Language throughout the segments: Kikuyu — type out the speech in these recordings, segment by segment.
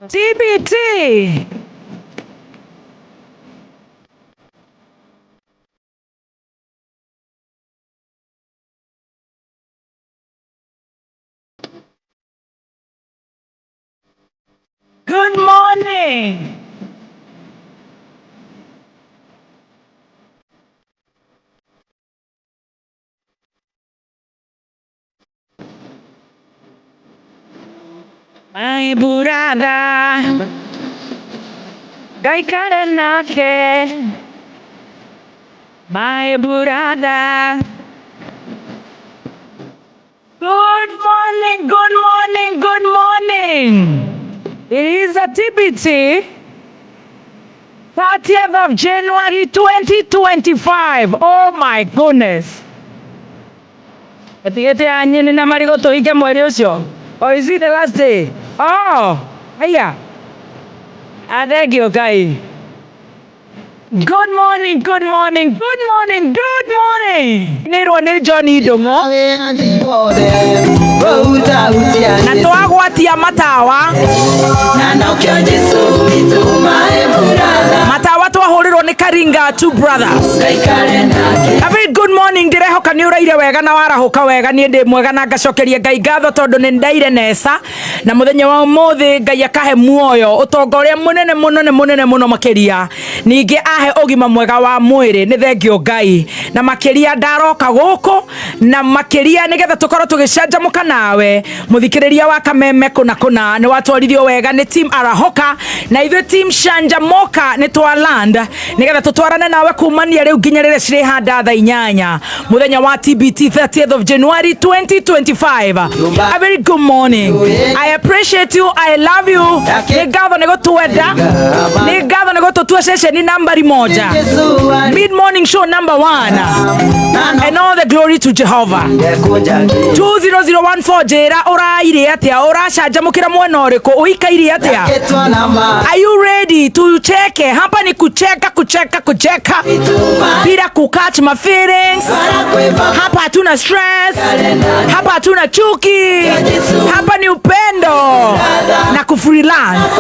TBT. Good morning. My burada Gaikara nake. My burada. Good morning, good morning, good morning. It is a TBT, 30th of January 2025. Oh my goodness. Tigete ya nyini na marigũ tũhinge mweri ũcio. Or is it the last day? Oh, haya. Ah, thank you, Ngai. Good morning, good morning, good morning, good morning. Nĩrwo nĩ John Ndũng'ũ na twagwatia matawa matawa twahũrĩrwo nĩ Karinga Two Brothers. A very good morning. Ndĩrehoka nĩ ũraire wega na warahũka wega. Niĩ ndĩ mwega na ngacokeria Ngai ngatho tondũ nĩ ndaire neca na mũthenya wa ũmũthĩ Ngai akahe muoyo, ũtonga ũrĩa mũnene mũnene mũnene mũno makĩria, ningĩ ahe ũgima mwega wa mwĩrĩ. Nĩ thengio Ngai na makĩria ndaroka gũkũ na makĩria nĩgetha tũkorwo tũgĩcanjamũka nawe mũthikĩrĩria wa Kameme. Kũna kũna nĩ watwarithio wega nĩ team Arahoka na ithuĩ team Canjamoka nĩ twa land nĩgetha tũtwarane nawe kumania rĩu nginya rĩrĩa cirĩhanda thaa 8 mũthenya wa TBT, 30th of January 2025. A very good morning. I appreciate you, I love you. Nĩ ngatho nĩ gũtwenda, nĩ ngatho nĩ gũtũtua ceceni nambari moja, mid morning show number one, and all the glory to Jehovah. 20014, njĩra ũraire atĩa, ũracanjamũkĩra mwena ũrĩkũ, ũikaire atĩa? Are you ready to cheke? Hapa ni kucheka, kucheka, kucheka bila kukatch my feelings. Hapa hatuna stress, hapa hatuna chuki, hapa ni upendo na kufreelance.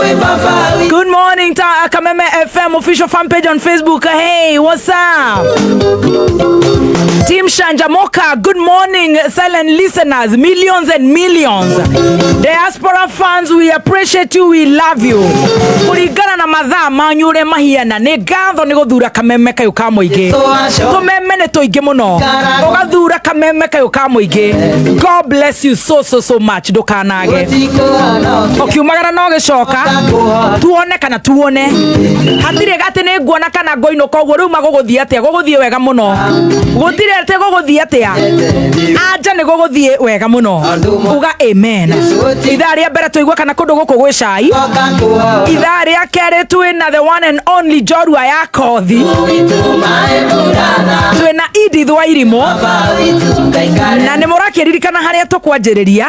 Good morning, Kameme FM official fan page on Facebook. Hey, what's up? Team Shanjamoka, good morning, silent listeners, millions and millions. Diaspora fans, we appreciate you, we love you. Kũringana na mathaa manyu ũrĩa mahiana, nĩ ngatho nĩ gũthura Kameme kayũ ka mũingĩ. Tũmeme nĩ tũingĩ mũno, ũgathura Kameme kayũ ka mũingĩ. God bless you so so so much. Ndũkanage ũkiumagara no gĩcoka tuone kana tuone hatirĩ atĩ nĩ nguona kana ngũinũka ũguo. Rĩu magũgũthiĩ atĩa? Gũgũthiĩ wega mũno, gũtirĩ atĩ gũgũthiĩ atĩa, anja nĩ gũgũthiĩ wega mũno. Uga amen. Ithaa rĩa mbere tũigua kana kũndũ gũkũ gwĩ cai. Ithaa rĩa kerĩ twĩna the one and only njorua ya kothi, twĩna Edith wa Irimũ, na nĩ mũrakĩririkana harĩa tũkwanjĩrĩria.